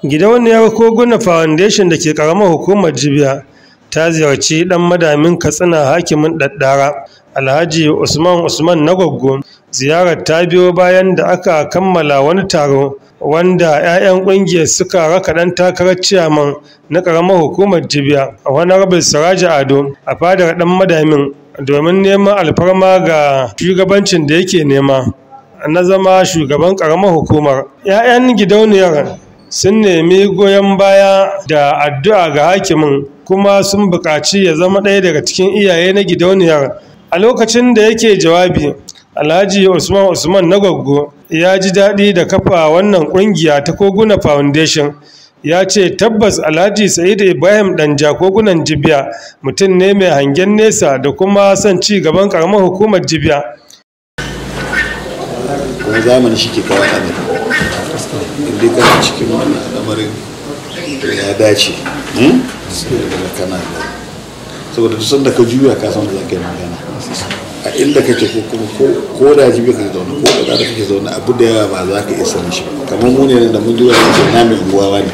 Gidauniyar Koguna Foundation da ke ƙaramar hukumar Jibiya ta ziyarci ɗan madamin Katsina hakimin Ɗaɗɗara, Alhaji Usman Usman Nagwaggo. Ziyarar ta biyo bayan da aka kammala wani taro wanda 'ya'yan ƙungiyar suka raka ɗan takarar ciyaman na ƙaramar hukumar Jibiya, Honorable Sirajo Ado, a fadar ɗan madamin domin neman alfarma ga shugabancin da yake nema na zama shugaban ƙaramar hukumar. 'Ya'yan gidauniyar sun nemi goyon baya da addu'a ga hakimin kuma sun buƙaci ya zama ɗaya daga cikin iyaye na gidauniyar. A lokacin da yake jawabi, Alhaji Usman Usman Nagwaggo ya ji daɗi da kafa wannan ƙungiya ta Koguna Foundation. Ya ce tabbas Alhaji Sa'idu Ibrahim Danja Kogunan Jibiya mutum ne mai hangen nesa da kuma son ci gaban ƙaramar hukumar Jibiya. Kuma zamani shi ke kawo al'amari. Inda kana cikin wannan al'amarin ya dace. Kana saboda duk sanda ka juya ka san da za ka yi magana. A inda kake ko kuma ko da Jibiya kake zaune ko da kake zaune abu da yawa ba za ka iya sanin shi ba. Kamar mu ne da mun juya ce na mai unguwa ba ne.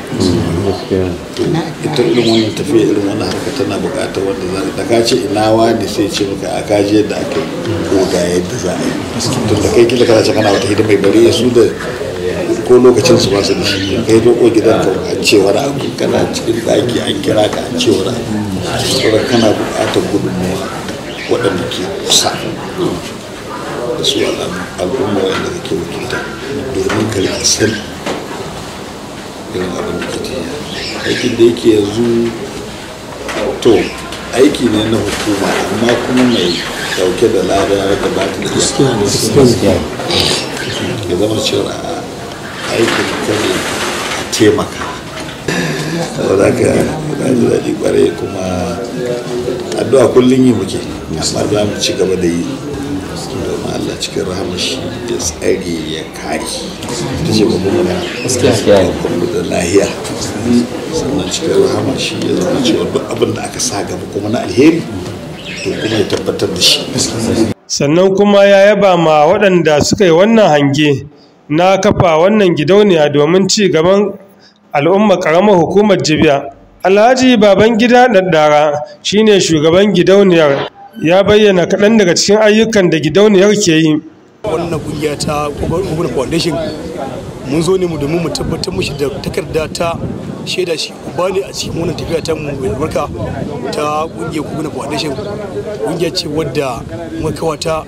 Ita irin wannan tafiya irin wannan harka tana buƙatar wanda za da ka ce ina wani sai ce maka a kaji yadda aka yi ko ga yadda za a yi. Tun da kai kila kana ce kana wata hidima bari ya su da ko lokacin su ba su da shi. Kai doko gidanka an ce wani abu kana cikin ɗaki an kira ka an ce wani abu. Saboda kana buƙatar gudunmawa waɗanda ke kusa da su al'umma waɗanda kake wakilta domin ka riƙa san irin abin da ke tafiya. Aikin da yake yanzu to aiki ne na hukuma amma kuma mai ɗauke da lada da ba ta da ya zama cewa aikin ka ne a taimaka. Saboda haka na ji daɗi ƙwarai kuma addu'a kullum yi muke amma za mu ci gaba da yi domin Allah cikin rahama shi ya tsare ya kare. Ita ce babban magana. Babban da lahiya. Sannan cikin rahama shi ya zama cewa duk abin da aka sa gaba kuma na alheri to kuma ya tabbatar da shi. Sannan kuma ya yaba ma waɗanda suka yi wannan hange na kafa wannan gidauniya domin ci gaban al'ummar ƙaramar hukumar Jibiya. Alhaji Babangida Ɗaɗɗara shine shugaban gidauniyar ya bayyana kaɗan daga cikin ayyukan da gidauniyar ke yi. Wannan kungiya ta Koguna Foundation mun zo ne mu domin mu tabbatar mushi da takarda ta shaida shi uba ne a cikin wannan tafiya ta mu mai albarka ta kungiyar Koguna Foundation. Kungiya ce wadda muka kawata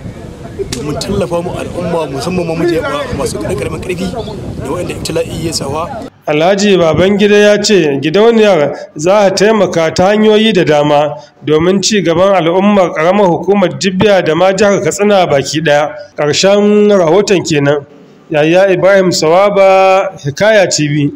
domin tallafa mu al'umma musamman ma masu ƙaramin ƙarfi da waɗanda ibtila'i ya sawa. Alhaji Babangida ya ce gidauniyar za ta taimaka ta hanyoyi da dama domin ci gaban al'ummar ƙaramar hukumar Jibiya da ma jihar Katsina baki ɗaya. Ƙarshen rahoton kenan. Yahaya Ibrahim Sawaba, Hikaya TV.